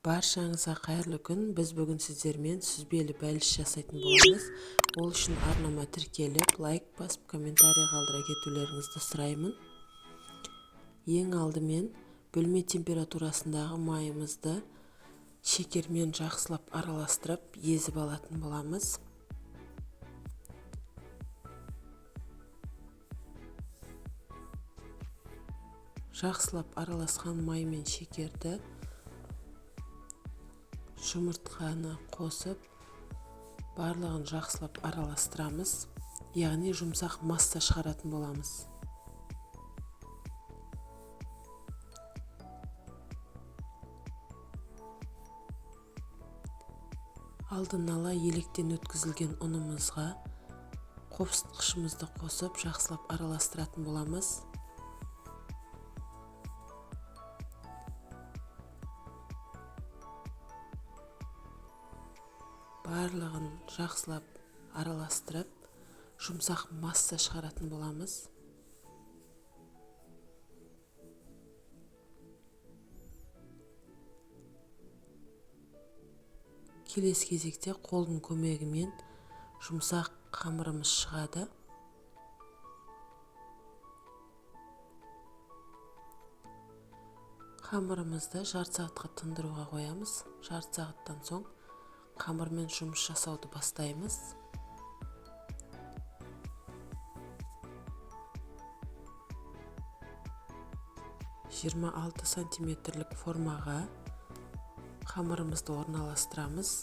Баршаңызға қайырлы күн. Біз бүгін сіздермен сүзбелі бәліш жасайтын боламыз. Ол үшін арнама тіркеліп, лайк басып, комментарий қалдыра кетулеріңізді сұраймын. Ең алдымен бөлме температурасындағы майымызды шекермен жақсылап араластырып, езіп алатын боламыз. Жақсылап араласқан май мен шекерді жұмыртқаны қосып, барлығын жақсылап араластырамыз, яғни жұмсақ масса шығаратын боламыз. Алдын ала електен өткізілген ұнымызға қопсытқышымызды қосып, жақсылап араластыратын боламыз. Барлығын жақсылап араластырып, жұмсақ масса шығаратын боламыз. Келесі кезекте қолдың көмегімен жұмсақ қамырымыз шығады. Қамырымызды жарты сағатқа тындыруға қоямыз. Жарты сағаттан соң қамырмен жұмыс жасауды бастаймыз. 26 сантиметрлік формаға қамырымызды орналастырамыз.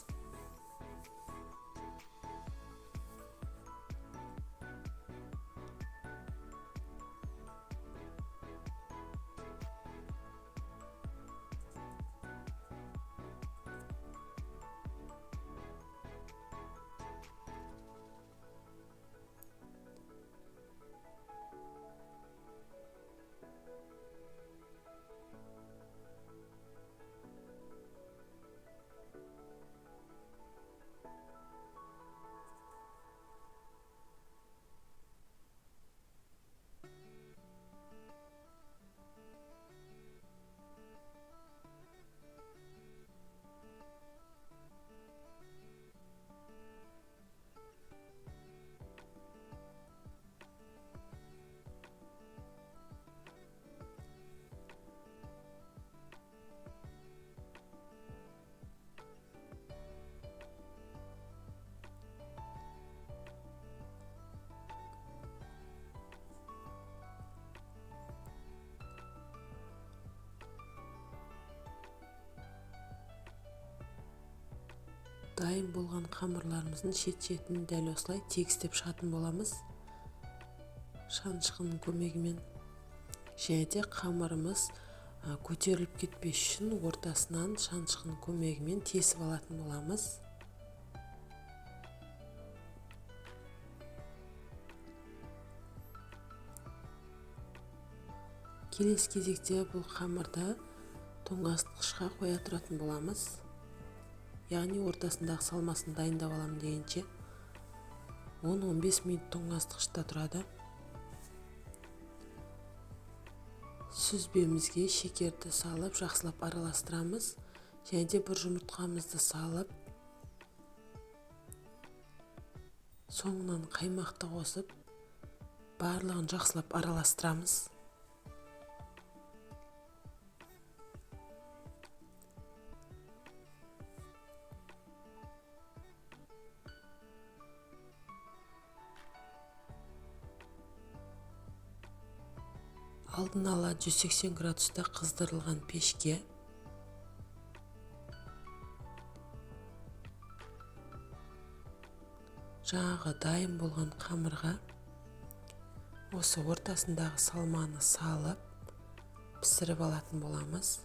Дайын болған қамырларымыздың шет-шетін дәл осылай тегістеп шығатын боламыз шанышқының көмегімен. Және де қамырымыз көтеріліп кетпес үшін ортасынан шанышқының көмегімен тесіп алатын боламыз. Келесі кезекте бұл қамырды тоңазытқышқа қоя тұратын боламыз. Яғни ортасындағы салмасын дайындап аламын дегенше 10-15 минут тоңазытқышта тұрады. Сүзбемізге шекерді салып, жақсылап араластырамыз. Және де бір жұмыртқамызды салып, соңынан қаймақты қосып, барлығын жақсылап араластырамыз. Алдын ала 180 градуста қыздырылған пешке жаңағы дайын болған қамырға осы ортасындағы салманы салып, пісіріп алатын боламыз.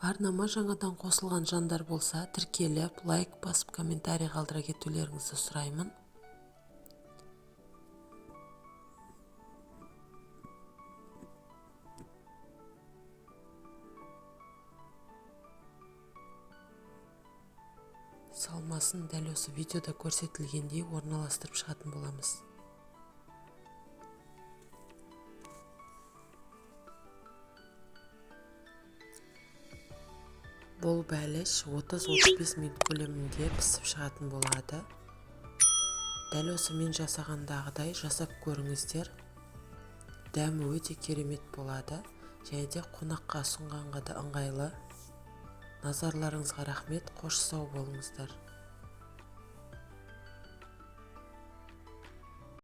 Арнама жаңадан қосылған жандар болса, тіркеліп, лайк басып, комментарий қалдыра кетулеріңізді сұраймын. Салмасын дәл осы видеода көрсетілгендей орналастырып шығатын боламыз. Бұл бәліш 30-35 минут көлемінде пісіп шығатын болады. Дәл осы мен жасағандағыдай жасап көріңіздер. Дәмі өте керемет болады және де қонаққа ұсынғанға да ыңғайлы. Назарларыңызға рахмет, қош сау болыңыздар.